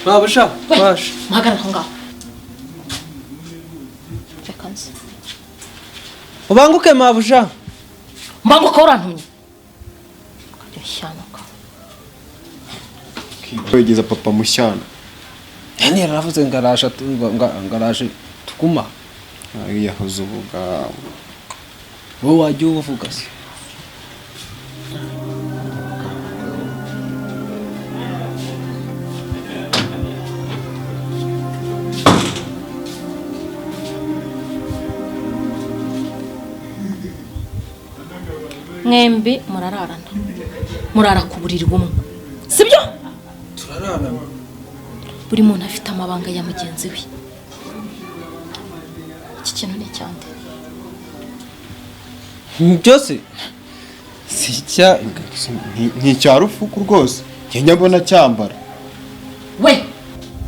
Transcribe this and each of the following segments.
Mabuja, We, baje. Muhagarare aho ngaho, reka nze. Ubanguke, mabuja. Mbanguka, urantumye ukajya ushyanuka. Wigeze papa mushyana. Hene yaravuze ngo araje ngo araje tuguma. Yahoze ubugambo. Wowe wajya ubuvuga se? Mwembi murararana, murara ku buriri bumwe, sibyo? Turararana. Buri muntu afite amabanga ya mugenzi we. Iki kintu ni icyande? Byose si icya Ni icya rufuku rwose, njya mbona cyambara. We,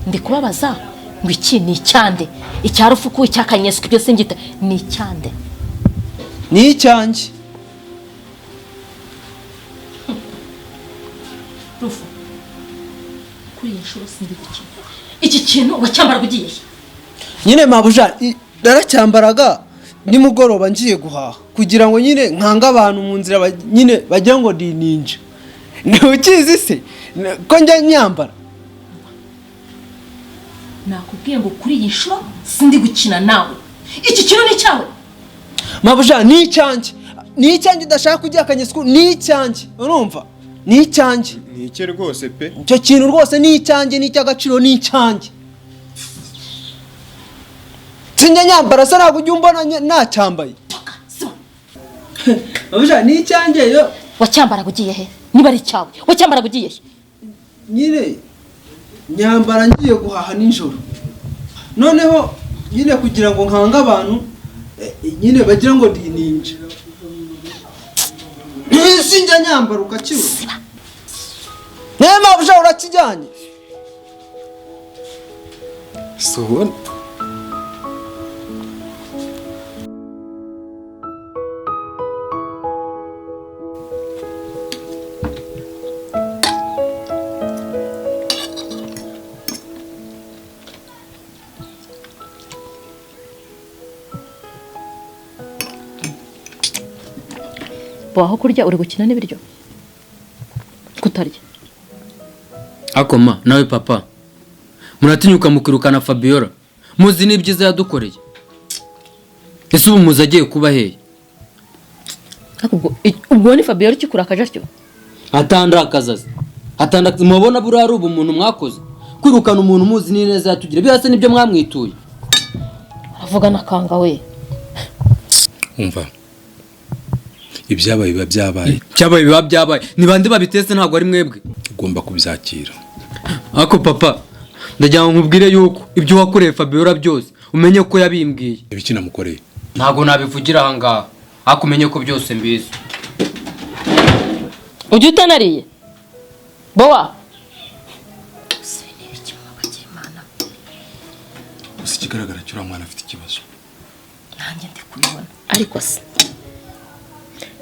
ndi kubabaza ngo iki ni icyande? Icya rufuku, icya kanyesuku, ibyo singita, ni icyande? Ni icyanjye. Rufu, kuri iyi nshuro sindi gukina. Iki kintu wacyambaraga ugiye he? Nyine mabuja, naracyambaraga nimugoroba ngiye guhaha kugira ngo nyine nkange abantu mu nzira, nyine bagira ngo ndi ninja. Ntukizi se ko njya nyambara? Nakubwiye ngo kuri iyi nshuro sindi gukina nawe. Iki kintu ni icyawe? Mabuja, ni icyanjye, ni icyanjye. Udashaka kujya akanyisuku, ni icyanjye, urumva? Ni icyanjye. Ni icye rwose pe. Icyo kintu rwose ni icyanjye, ni icy'agaciro, ni icyanjye. Sinjya nyambara se? Ntabwo ujya umbona nacyambaye? Toka, siba. Mabuja, ni icyanjye yo. Wacyambaraga ugiye he? Niba ari icyawe, wacyambaraga ugiye he? Nyine nyambara ngiye guhaha nijoro, noneho nyine kugira ngo nkange abantu, nyine bagira ngo ndi ninja. Sinjya nyambara ukakibura? Niyo mpamvu urakijyanye. Si ubona? Aho kurya uri gukina n'ibiryo, kutarya. Akoma nawe papa, muratinyuka mukirukana Fabiola muzi n'ibyiza yadukoreye? Ese ubu muzi agiye kuba hehe? Ariko ubwo ni Fabiola ukikurakaje atyo? Atandakaza se, atandakaza. Mubona buriya ari ubumuntu mwakoze kwirukana umuntu muzi n'ineza yatugira? Birasa nibyo mwamwituye. Aravuga nakanga we. Umva, ibyabaye biba byabaye. Cyabaye biba byabaye, ni bande babitetse? Ntabwo ari mwebwe? Ugomba kubyakira. Ariko papa, ndagira ngo nkubwire yuko ibyo wakoreye Fabiola byose umenye ko yabimbwiye. Ibiki namukoreye? Ntabwo nabivugira aha ngaha, ariko umenye ko byose mbizi. Ujya utanariye bowa. Gusa ikigaragara cyo uriya mwana afite ikibazo. Nanjye ndi kubibona. Ariko se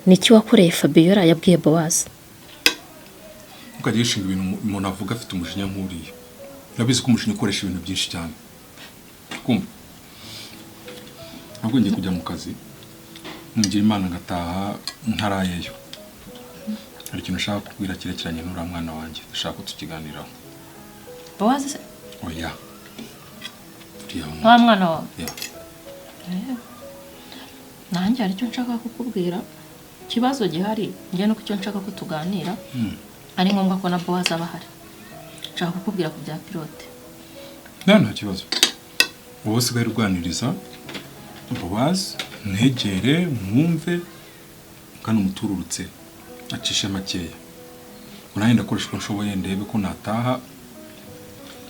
niki wakoreye Fabiola yabwiye Bowazi? Ntukajya wishinga ibintu umuntu avuga afite umujinya nk'uriya. Urabizi ko umujinya ukoresha ibintu byinshi cyane, kumva. Ntabwo ngiye kujya mu kazi, ngira Imana ngataha ntarayeyo. Hari ikintu ushaka kubwira cyerekeranye n'uriya mwana wanjye, ndashaka ko tukiganiraho. Bowazi se? Oya, uriya Wa mwana. mwana wawe? Ya. Nanjye hari icyo nshaka kukubwira. Ikibazo gihari njye nuko icyo nshaka ko tuganira ari ngombwa ko na Bowazi aba ahari. Nshaka kukubwira ku bya pilote. Nta kibazo. Wowe usigaye urwaniriza Bowazi, mwegere mwumve kandi umutururutse, acishe makeya. Nanjye ndakoresha uko nshoboye ndebe ko nataha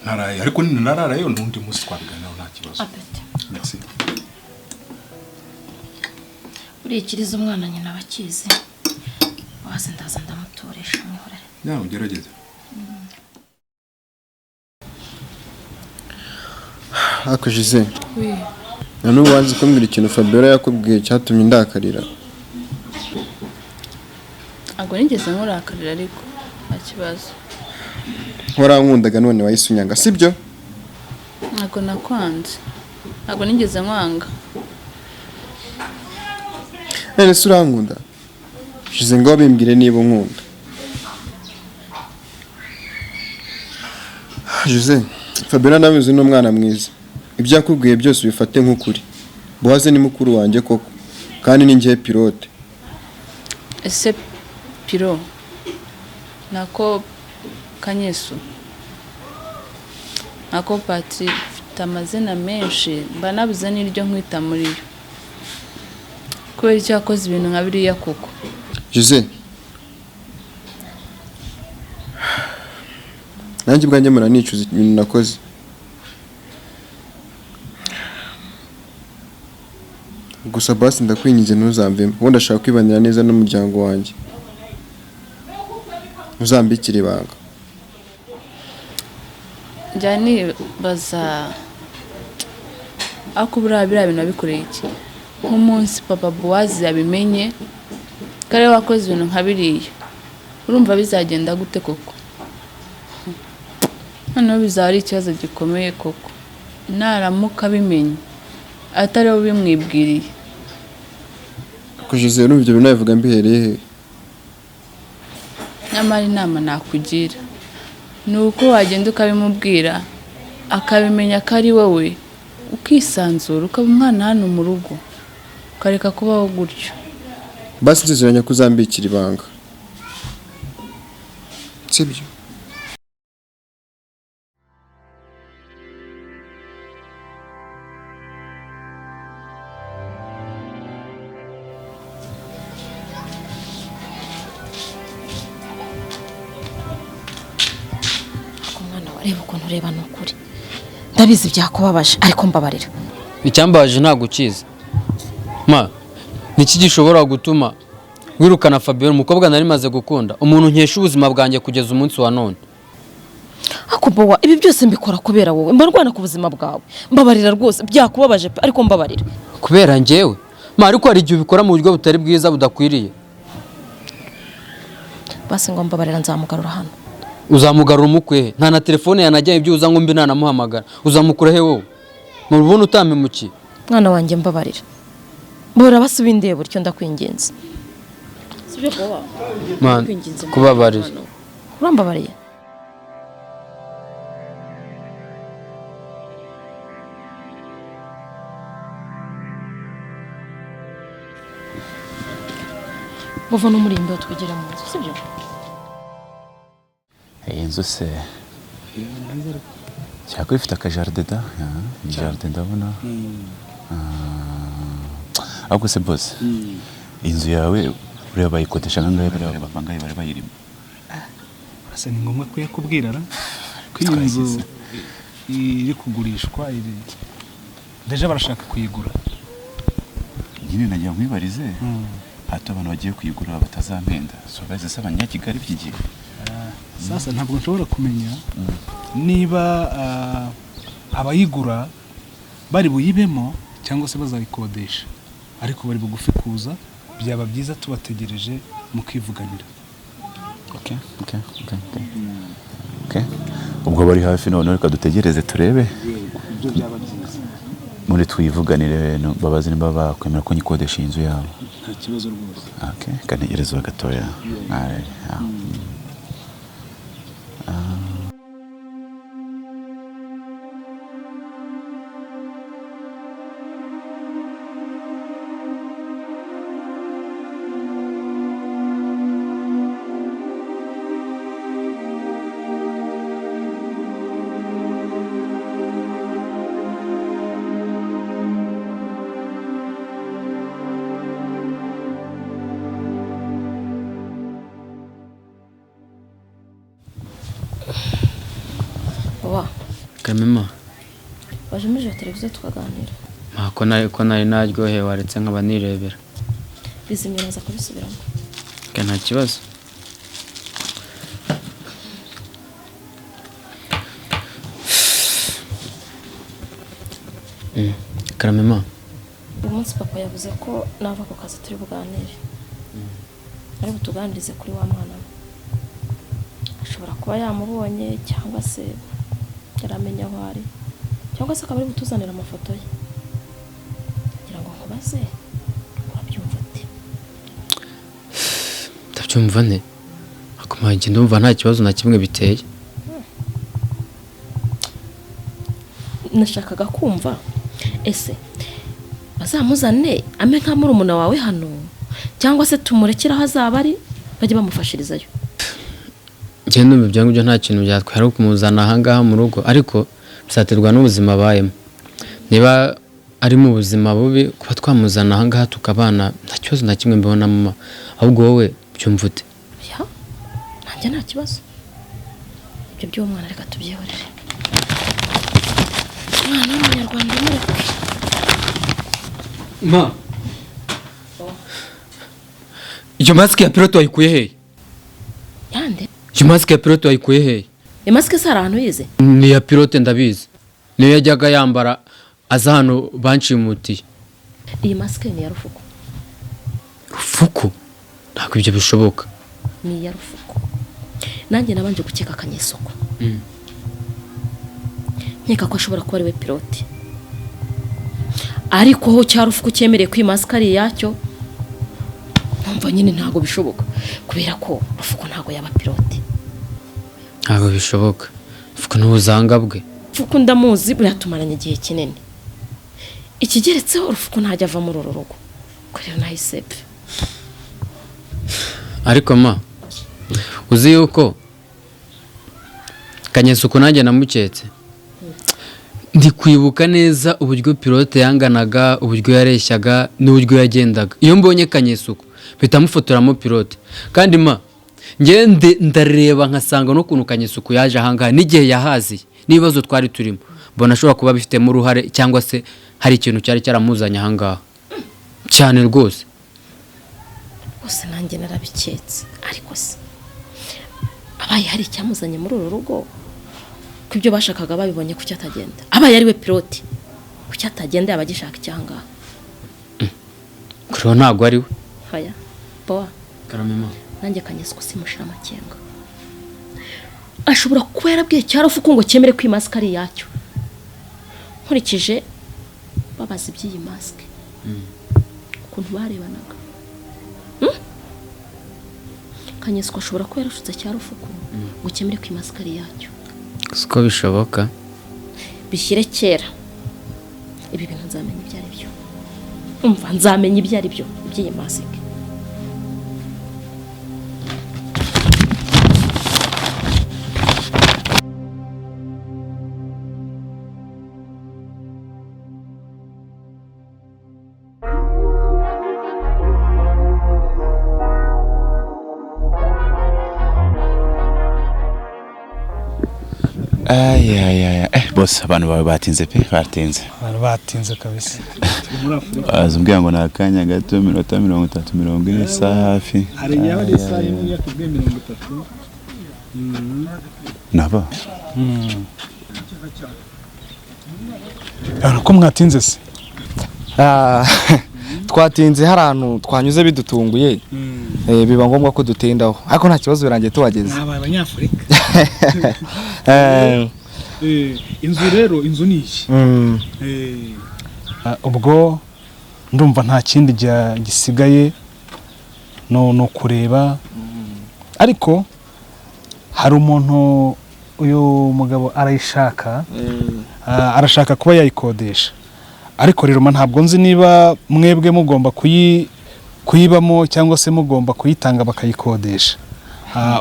ntaraye, ariko ninararayo n'undi munsi twabiganiraho, nta kibazo. Apeti. Merci. Urikiriza umwana nyina abakizi. Bowazi ndaza ndamutoresha, mwihorere. Nawe ugerageze. Ariko Gisele, na n'ubu wanze kumbwira ikintu Fabiola yakubwiye cyatumye ndakarira. Ntabwo nigeze nkurakarira, ariko nta kibazo. Warankundaga none wahise unyanga, sibyo? Ntabwo nakwanze, ntabwo nigeze nkwanga. None se urankunda? Shize ngo bimbwire niba unkunda. Jose, Fabiola ndabizi ni umwana mwiza. Ibyo yakubwiye byose ubifate nk'ukuri. Bowaze ni mukuru wanjye koko, kandi ni njye pilote. Ese piro nako Kanyesu nako Patrick, mfite amazina menshi mba nabuze n'iryo nkwita muri yo. Kubera icyo yakoze ibintu nka biriya koko. Jose, nanjye ubwanjye muranicuza ibintu nakoze. Gusa basi ndakwinginze ntuzamvemo, ubundi ndashaka kwibanira neza n'umuryango wanjye. Uzambikire ibanga. Njya nibaza ariko buriya biriya bintu wabikoreye iki? Nk'umunsi papa Bowazi yabimenye ko ariwe wakoze ibintu nka biriya, urumva bizagenda gute koko? Noneho bizaba ari ikibazo gikomeye koko naramuka abimenye atari we ubimwibwiriye. Kugeza rero ibyo bintu nabivuga mbihereye he? Nyamara inama nakugira ni uko wagenda ukabimubwira akabimenya ko ari wowe, ukisanzura ukaba umwana hano mu rugo, ukareka kubaho gutyo. Basi nsezeranya ko uzambikira ibanga, sibyo? Umwana wareba ukuntu ureba ni ukuri. Ndabizi byakubabaje ariko mbabarira. Icyambabaje ntabwo ukizi. Ma, niki gishobora gutuma wirukana Fabiola, umukobwa nari maze gukunda, umuntu nkesha ubuzima bwanjye kugeza umunsi wa none? Ako Bowa, ibi byose mbikora kubera wowe, mba ndwana ku buzima bwawe. Mbabarira rwose, byakubabaje pe, ariko mbabarira. Kubera njyewe? Ma, ariko hari igihe ubikora mu buryo butari bwiza budakwiriye. Basi ngo mbabarira nzamugarura hano. Uzamugarura umukwe? Nta na telefone yanajyanye ibyo uza ngo mbi nanamuhamagara. Uzamukura he wowe? Mu rubona utampemukiye. Mwana wanjye mbabarira. Mbora basubindeye buryo ndakwinginze. Sibyo Bowa? Man, kubabarira. Urambabariye? Bova no muri imbeho twigire mu nzu, sibyo? Iyi nzu se cyakora ifite akajaride da, jaride ndabona. Ahubwo se boss, inzu yawe buriya bayikodesha nkangahe? Buriya bapangaye bari bayirimo? Asa ni ngombwa kuyakubwira ra ko iyi nzu iri kugurishwa, iri deja barashaka kuyigura. Nyine nagira nkwibarize hato abantu bagiye kuyigura batazampenda. So baze se abanyakigali by'igihe. Sasa ntabwo nshobora kumenya niba abayigura bari buyibemo cyangwa se bazayikodesha, ariko bari bugufi kuza, byaba byiza tubategereje mukivuganira. Okay. Ubwo bari hafi none reka dutegereze turebe. Ibyo byaba byiza. Muri twivuganire babaze niba bakwemera ko nyikodesha inzu yabo. Nta kibazo rwose. Okay, kanegerezwa gatoya. Kamema, waje muri televiziyo tukaganira. Ntako nari naryohewe, waretse nkaba nirebera. Bizimye naza kubisubiramo. Nta kibazo. Karamema, uyu munsi papa yavuze ko nava ku kazi turi buganire. Ari butuganirize kuri wa mwana we. Ashobora Kuba yamubonye cyangwa se yaramenya aho ari, cyangwa se akaba ari butuzanira amafoto ye. Kugira ngo nkubaze urabyumva ute? Ndabyumva nte? Akomange ndumva nta kibazo na kimwe biteye. Nashakaga kumva ese bazamuzane ame nka murumuna wawe hano, cyangwa se tumurekere aho azaba ari bajye bamufashirizayo. Njye ndumva ibyo ngibyo nta kintu byatwara kumuzana aha ngaha mu rugo, ariko bizaterwa n'ubuzima abayemo. Niba ari mu buzima bubi, kuba twamuzana aha ngaha tukabana nta kibazo na kimwe mbibona mama, ahubwo wowe byumva ute? Ya, nanjye nta kibazo. Ibyo by'uwo mwana reka tubyihorere. Umwana w'umunyarwanda mureke. Ma, iyo masike ya pilote wayikuye hehe? Yande? Iyo masike ya pilote wayikuye hehe? Imasike se hari ahantu yize? Ni iya pilote ndabizi, niyo yajyaga yambara aza hano banshimutiye. Iyi masike ni iya Rufuku. Rufuku? Ntabwo ibyo bishoboka. Ni iya Rufuku. Nanjye nabanje gukeka Kanyesoko. Nkeka ko ashobora kuba ari we pilote. Ariko ho cya Rufuku cyemereye ko iyi masike ari iyacyo, numva nyine ntabwo bishoboka, kubera ko Rufuku ntabwo yaba pilote. Ntabwo bishoboka. Rufuku n'ubuzanga bwe. Rufuku ndamuzi, buriya tumaranye igihe kinini. Ikigeretseho Rufuku ntajya ava muri uru rugo. Kureba nahise pe. Ariko ma, uzi yuko Kanyasuku nanjye namuketse. Ndi kwibuka neza uburyo pilote yanganaga, uburyo yareshyaga n'uburyo yagendaga. Iyo mbonye Kanyasuku mpita mufotoramo pilote. Kandi ma, ngende ndareba nkasanga n'ukuntu Kanyasuku yaje ahangaha n'igihe yahaziye n'ibibazo twari turimo, mbona ashobora kuba bifitemo uruhare cyangwa se hari ikintu cyari cyaramuzanye ahangaha cyane rwose. Rwose nanjye narabiketse, ariko se abaye hari icyamuzanye muri uru rugo, ko ibyo bashakaga babibonye, kuki atagenda? Abaye ari we pilote, kuki atagenda yaba agishaka icyangaha? Kuriho ntabwo ari we. Haya, boa. Karamema. Nanjye Kanyasuku simushira amakenga. Ashobora kuba yarabwiye cya Rufuku ngo cyemere ko iyi masike ari iyacyo. Nkurikije babaza iby'iyi masike, ukuntu barebanaga, Kanyasuku ashobora kuba yarashutse cya Rufuku ngo cyemere ko iyi masike ari iyacyo. Siko bishoboka. Bishyire kera. Ibi bintu nzamenya ibyo ari byo. Umva nzamenya ibyo ari byo iby'iyi masike. Ay, boss, abantu bawe batinze pe, batinze. Abantu batinze kabisa. Azumbwira ngo nakanya gato minota 30 40 isaha hafi. Hari igihe ari isaha imwe yakubwiye 30. Naba. Ko mwatinze se? Twatinze hari ahantu twanyuze bidutunguye. Biba ngombwa ko dutindaho, ariko nta kibazo birangiye tubageze. Nabaye abanyafurika. Inzu rero, inzu ni iyi. Ubwo ndumva nta kindi gisigaye no kureba, ariko hari umuntu uyu mugabo arayishaka, arashaka kuba yayikodesha. Ariko rero ntabwo nzi niba mwebwe mugomba kuyibamo cyangwa se mugomba kuyitanga bakayikodesha.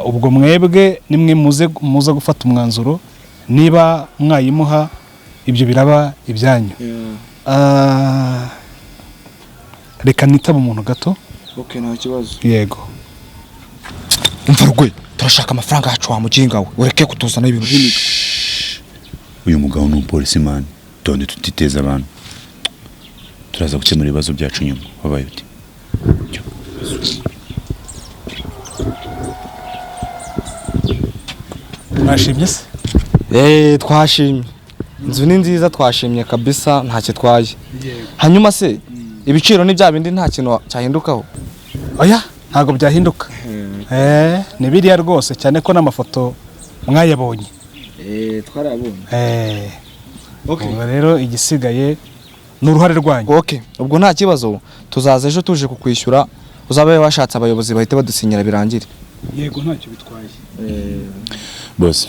Ubwo mwebwe nimwe muze gufata umwanzuro niba mwayimuha, ibyo biraba ibyanyu. Reka nitaba umuntu gato. Okay, nta kibazo. Yego. Umva rugwe, turashaka amafaranga yacu wa mujinga we, ureke kutuzana ibintu by'imico. Uyu mugabo ni umupolisi man, tonde tutiteza abantu. Turaza gukemura ibibazo byacu nyuma. Wabaye uti? Mwashimye se? Twashimye. Inzu ni nziza, twashimye kabisa, nta kitwaye. Hanyuma se ibiciro ni bya bindi nta kintu cyahindukaho? Oya, ntago byahinduka. Ni biriya rwose, cyane ko n'amafoto Mwayabonye? Twarabonye. Okay. Ubwo rero igisigaye ni uruhare rwanyu. Okay, ubwo nta kibazo, tuzaza ejo tuje kukwishyura, uzabe washatse abayobozi bahite badusinyira birangire. Yego, ntacyo bitwaye. Bose,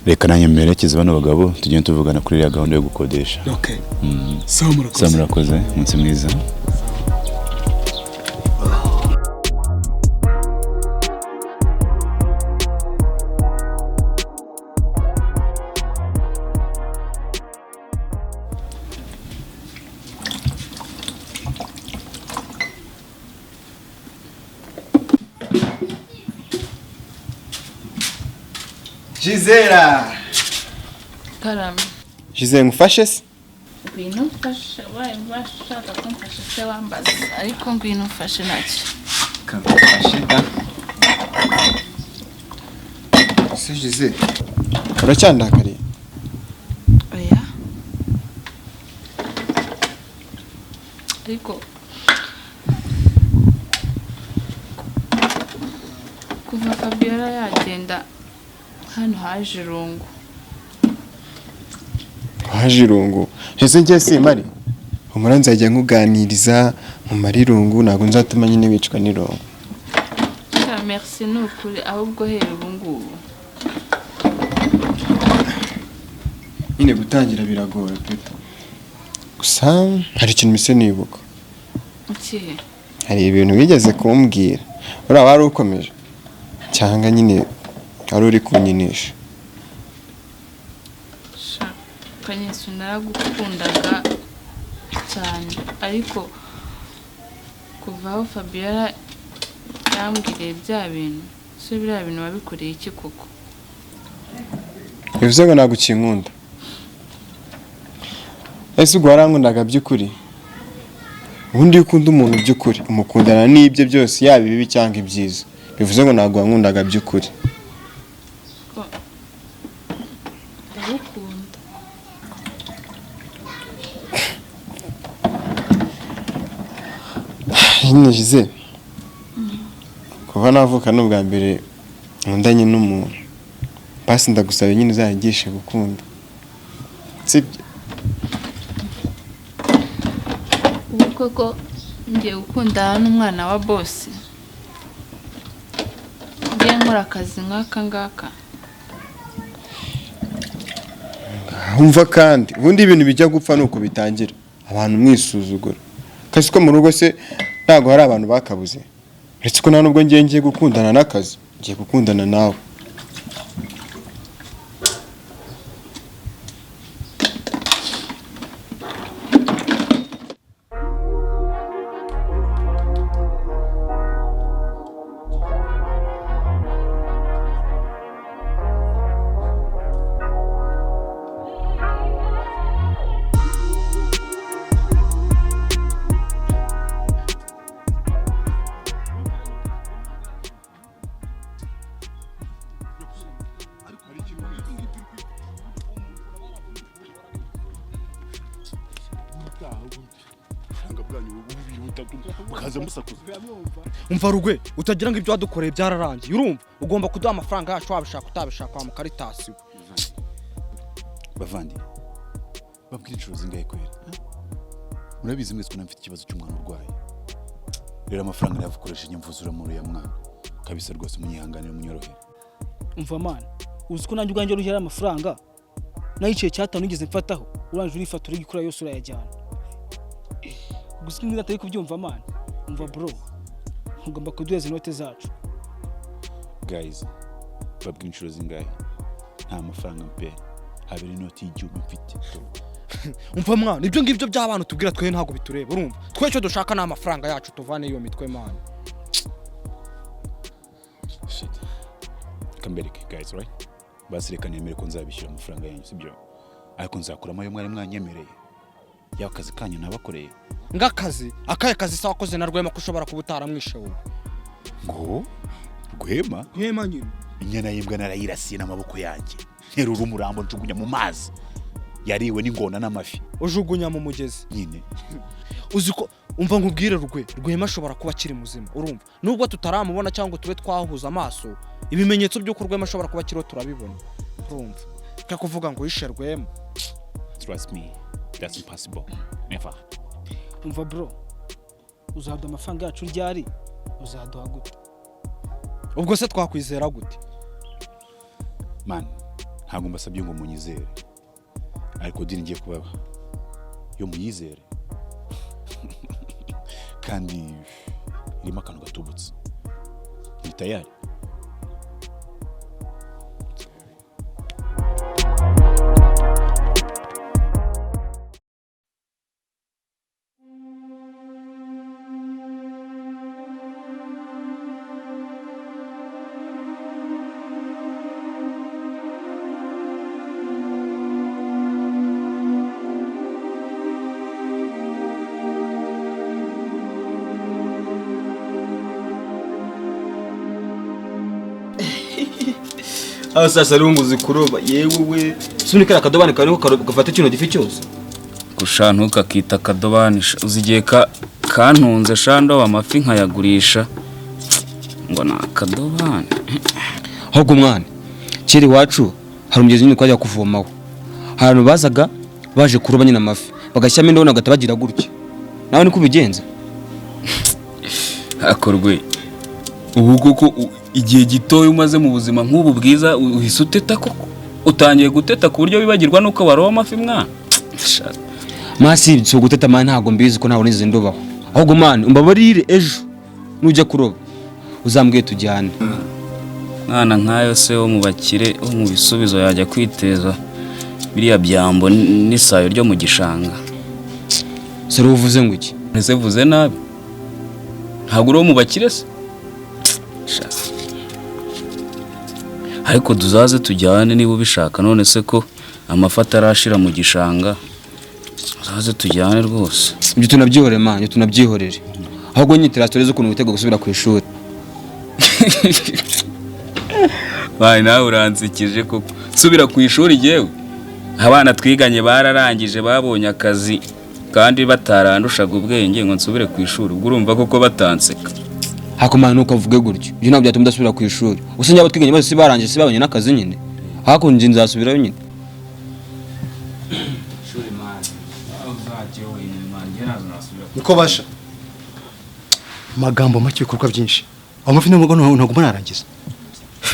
reka nanjye mperekeze bano bagabo, tugende tuvugana kuri iriya gahunda yo gukodesha. Okay. Sawa, murakoze. Sawa, murakoze, umunsi mwiza. Gisela! Karame. Gisela, ngufashe se? Ngwino mfashe, wabaye washaka ko mfashe se wambaza, ariko ngwino mfashe ntacyo. Kamfashe da. Se Gisela, uracyandakariye? Oya. Ariko kuva Fabiola yagenda hano haje irungu. Haje irungu. Ese njye simari? Humura nzajya nkuganiriza nkumara irungu, ntabwo nzatuma nyine wicwa n'irungu. Sha merci, ni ukuri, ahubwo hera ubu ngubu. Nyine gutangira biragora pe. Gusa hari ikintu mise nibuka. Ikihe? Hari ibintu wigeze kumbwira. Uriya wari ukomeje cyangwa nyine wari uri kunyinisha? Sha Kanyesu, naragukundaga cyane, ariko kuva aho Fabiola yambwiriye bya bintu, se biriya bintu wabikoreye iki koko? Bivuze ngo ntabwo ukinkunda. Ese ubwo warankundaga by'ukuri? Ubundi iyo ukunda umuntu by'ukuri umukundana n'ibye byose, yaba ibibi cyangwa ibyiza. Bivuze ngo ntabwo wankundaga by'ukuri. Ndagukunda. Nyine Gisele, kuva navuka ni ubwa mbere nkundanye n'umuntu. Basi ndagusaba nyine uzanyigishe gukunda, sibyo? Ubu koko ngiye gukundana n'umwana wa bosi, ngiye nkora akazi nk'aka ngaka? Umva kandi ubundi ibintu bijya gupfa nuko bitangira abantu mwisuzugura. Kasi ko mu rugo se ntabwo hari abantu bakabuze? Uretse ko nta nubwo ngiye ngiye gukundana n'akazi, ngiye gukundana nawe. Umva Rugwe, utagira ngo ibyo wadukoreye byararangiye, urumva ugomba kuduha amafaranga yacu wabishaka utabishaka wa mukaritasi we. Bavandi, babwira inshuro zingahe kwera? Murabizi mwese ko mfite ikibazo cy'umwana urwaye. Rero amafaranga nayakoresheje nyamvuzura muri ya mwana. Kabisa rwose munyihanganire munyorohere. Umva mana, uzi ko nanjye ubwanjye ruhera amafaranga nayiciye cyatanu nigeze mfataho, uranje urifatura igikora yose urayajyana. Gusa ngiye atari kubyumva mana. Umva bro, ugomba kuduheza inote zacu. Guys, babwira inshuro zingahe? Nta mafaranga mpe, habera inoti y'igihugu mfite. Umva mwana, ibyo ngibyo by'abantu tubwira twe ntabwo bitureba, urumva twe icyo dushaka ni amafaranga yacu, tuvane iyo mitwe mana. Shit. Kambereke guys, right? Basi reka nemere ko nzabishyura amafaranga yanyu, sibyo? Ariko nzakuramo ayo mwari mwanyemereye. Yaba akazi kanyu nabakoreye. Ngakazi, akaye kazi sawa wakoze na Rwema ko ushobora kuba utaramwishe wowe. Ngo Rwema? Rwema nyine. Inyana y'imbwa narayirasiye n'amaboko yanjye. Nterura umurambo njugunya mu mazi. Yariwe n'ingona n'amafi. Ujugunya mu mugezi. Nyine. Uzi ko umva nkubwire Rwe, Rwema ashobora kuba akiri muzima, urumva? Nubwo tutaramubona cyangwa tube twahuza amaso, ibimenyetso by'uko Rwema ashobora kuba akiriho turabibona. Urumva? Ka kuvuga ngo yishe Rwema. Trust me, that's impossible. Never. Umva bro, uzaduha amafaranga yacu ryari? Uzaduha gute? Ubwo se twakwizera gute? Man, ntabwo mbasabye ngo munyizere. Ariko dini ngiye kubaha. Yo muyizere. Kandi irimo akantu gatubutse. Ni tayari. Aho sasa rero ngo zikuroba yewe we sunikira akadobani kariho gafata kino gifi cyose. Gusha ntukakita akadobani, uzigiye kantunze sha ndoba amafi nkayagurisha ngo ni akadobani. Ahubwo mwana kera iwacu hari umugezi nyine twajya kuvomaho, hari abantu bazaga baje kuroba nyine amafi bagashyiramo indobo bagahita bagira gutya. Nawe niko ubigenza? Hakorwe ubu koko igihe gitoya umaze mu buzima nk'ubu bwiza uhise uteta koko, utangiye guteta ku buryo wibagirwa nuko baroba amafi mwana. Masi si uguteta mwana, ntabwo mbizi ko ntabwo nize ndobaho. Ahubwo mwana umbabarire ejo nujya kuroba uzambwiye tujyane. Mwana nkayo se wo mu bakire wo mu bisubizo yajya kwiteza biriya byambo n'isayo ryo mu gishanga. Se uvuze ngo iki? Ese vuze nabi? Ntabwo uri mu bakire se? Ariko duzaze tujyane niba ubishaka. None se ko amafi atarashira mu gishanga, uzaze tujyane rwose. Ibyo tunabyihorere man, ibyo tunabyihorere. Ahubwo nyitira stories ukuntu witega gusubira ku ishuri. Bayi nawe uransikije koko. Subira ku ishuri jewe. Abana twiganye bararangije babonye akazi kandi batarandushaga ubwenge ngo nsubire ku ishuri. Ubwo urumva koko batanseka. Hakomana nuko avuge gutyo. Ibyo ntabwo byatuma udasubira ku ishuri. Usa nyabo twiganye bose barangije si babonye n'akazi nyine. Hakunje nzasubirayo nyine. Ishuri man. Uzajye wenyine man, njye nazo nasubira. Niko basha. Magambo make ibikorwa byinshi. Amafi ntabwo ntaguma narangiza.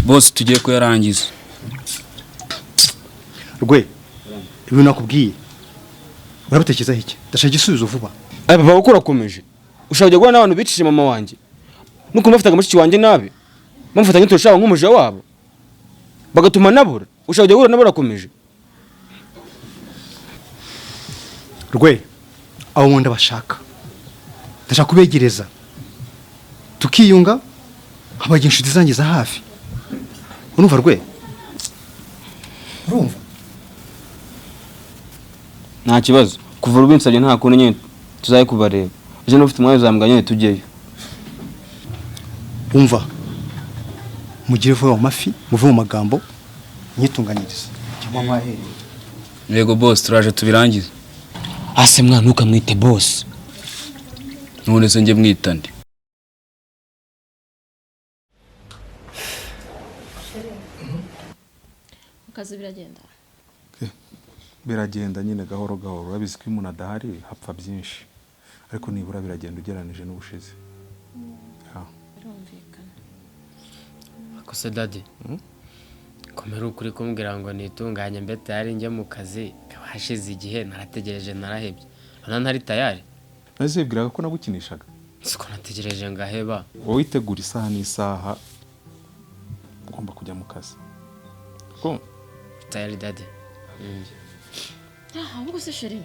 Bose tugiye kuyarangiza. Rwe, ibintu nakubwiye urabitekerezaho iki? Ndashaka igisubizo vuba. Ay papa uko urakomeje. Ushaka kujya guhura n'abantu bicishije mama wanjye. Nuko bafataga mushiki wanjye nabi. Bamufata nk'utushaka nk'umuja wabo. Bagatuma nabura. Ushaka kujya guhura nabo urakomeje. Rwe, abo mu ndabashaka. Ndashaka kubegereza. Tukiyunga habaye inshuti zanjye za hafi. Urumva Rwe? Urumva? Nta kibazo. Kuva urubinsabye nta kuntu nyine tuzaye kubareba. Ejo n'ufite umwanya uzambwa nyine tujyeyo. Umva. Mugire vuba mu mafi, muve mu magambo, nyitunganyirize. Cyangwa mwahereye. Yego boss, turaje tubirangize. Ase mwana ntukamwite boss. None se nge mwita nde? Akazi biragenda. Biragenda nyine gahoro gahoro, urabizi ko umuntu adahari hapfa byinshi. Ariko nibura biragenda ugeranije n'ubushize. Birumvikana. Akose daddy. Komera ukuri kumbwira ngo nitunganye mbe tayari njye mu kazi, hashize igihe narategereje narahebye. None ntari tayari. Nazibwiraga ko nagukinishaga. Siko nategereje ngaheba. Wowe itegura isaha n'isaha ugomba kujya mu kazi. Ko tayari daddy. Ahubwo se chérie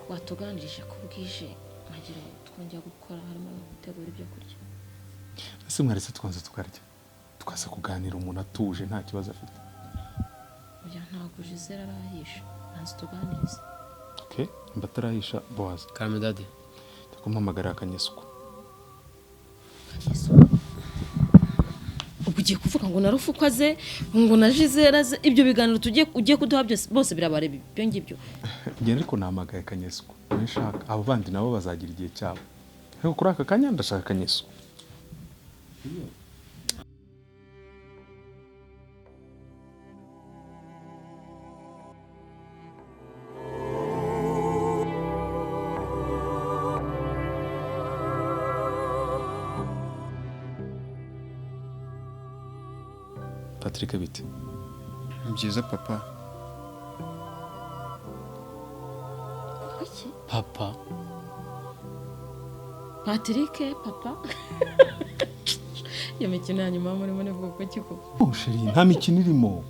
watuganirije ko bwije nkagira twongera gukora harimo no gutegura ibyo kurya. Ese mwaretse twanze tukarya tukaza kuganira umuntu atuje nta kibazo afite. Oya ntabwo Gisele arahisha, banza tuganirize. Okay, mbatarahisha Boaz. Karame daddy. Ndakumpamagara akanyesuku. Ubwo Ugiye kuvuga ngo na Rufuko aze, ngo na Gisele aze, ibyo biganiro tugiye ugiye kuduha byose bose birabareba ibyo ngibyo. Njye ariko nahamagaye Kanyesuku nishaka abo bandi nabo bazagira igihe cyabo, ariko kuri aka kanya ndashaka Kanyesuku. Patrick bite? Ni byiza papa. Iki? Papa. Patrick papa. Iyo mikino ya nyuma murimo nivuga ko kiko. Oh chérie, nta mikino irimo.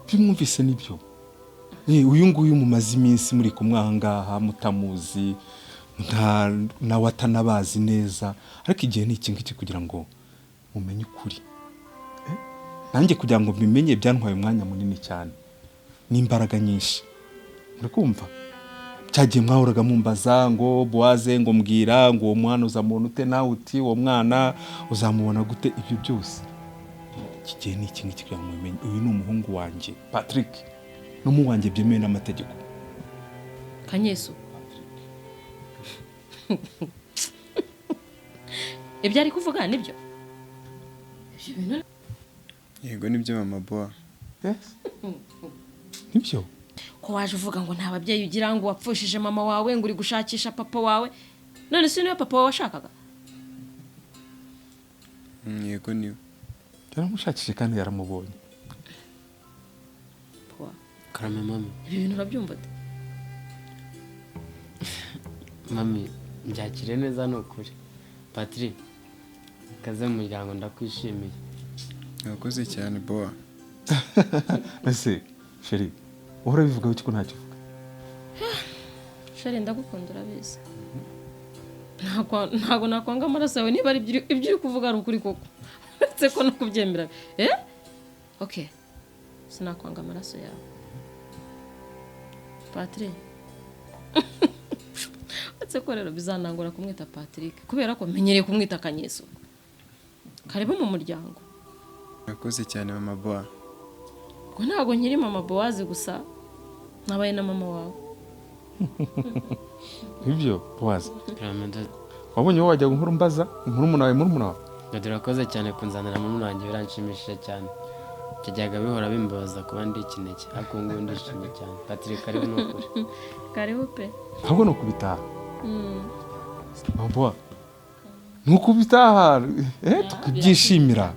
Bimwumvise nibyo. Uyu nguyu mumaze iminsi muri kumwe aha ngaha mutamuzi, nta nawe atanabazi neza, ariko igihe ni iki ngiki kugira ngo mumenye ukuri. Nanjye kugira ngo mbimenye byantwaye umwanya munini cyane n'imbaraga nyinshi. Muri kumva cyagiye mwahoraga mumbaza ngo Boaze ngo mbwira ngo uwo mwana uzamubona ute, nawe uti uwo mwana uzamubona gute, ibyo byose. Iki gihe ni iki ngiki kugira ngo mubimenye. Uyu ni umuhungu wanjye Patrick, n'umuhungu wanjye byemewe n'amategeko. Kanyesu. Ibyo ari kuvuga nibyo? Ibyo bintu Yego nibyo mama Boa. Yes. Nibyo. Ko waje uvuga ngo nta babyeyi ugira ngo wapfushije mama wawe ngo uri gushakisha papa wawe, none si niwe papa wawe washakaga? Yego niwe. Yaramushakishije kandi yaramubonye. Boa. Karame mami. Ibi bintu urabyumva de? Mami, njakire neza ni ukuri. Patrick, kaze mu muryango ndakwishimiye. Urakoze cyane Boa. Ese chérie, uhora bivuga biki ko ntacyo uvuga? Chérie ndagukunda urabizi. Ntago nakwanga amaraso yawe niba ari ibyo uri kuvuga ari ukuri koko. Uretse ko no kubyemera. Okay. Sinakwanga amaraso yawe. Patrick. Uretse ko rero bizanangora kumwita Patrick kubera ko menyereye kumwita Kanyesu. Karibu mu muryango. Urakoze cyane mama Boa. Ko ntago nkiri mama Boaze gusa, nabaye na mama wawe. Nibyo Boaze. Wabonye wowe wajya inkuru mbaza inkuru umuntu wawe murumuna wawe. Urakoze cyane kunzanira murumuna wanjye biranshimishije cyane. Cyajyaga bihora bimbabaza kuba ndi ikineke, ariko ubu ngubu ndishimye cyane. Patrick karibu ni ukuri. Karibu pe. Ahubwo ni ukubitaha. Mama Boa. Nuko ubitaha tukabyishimira.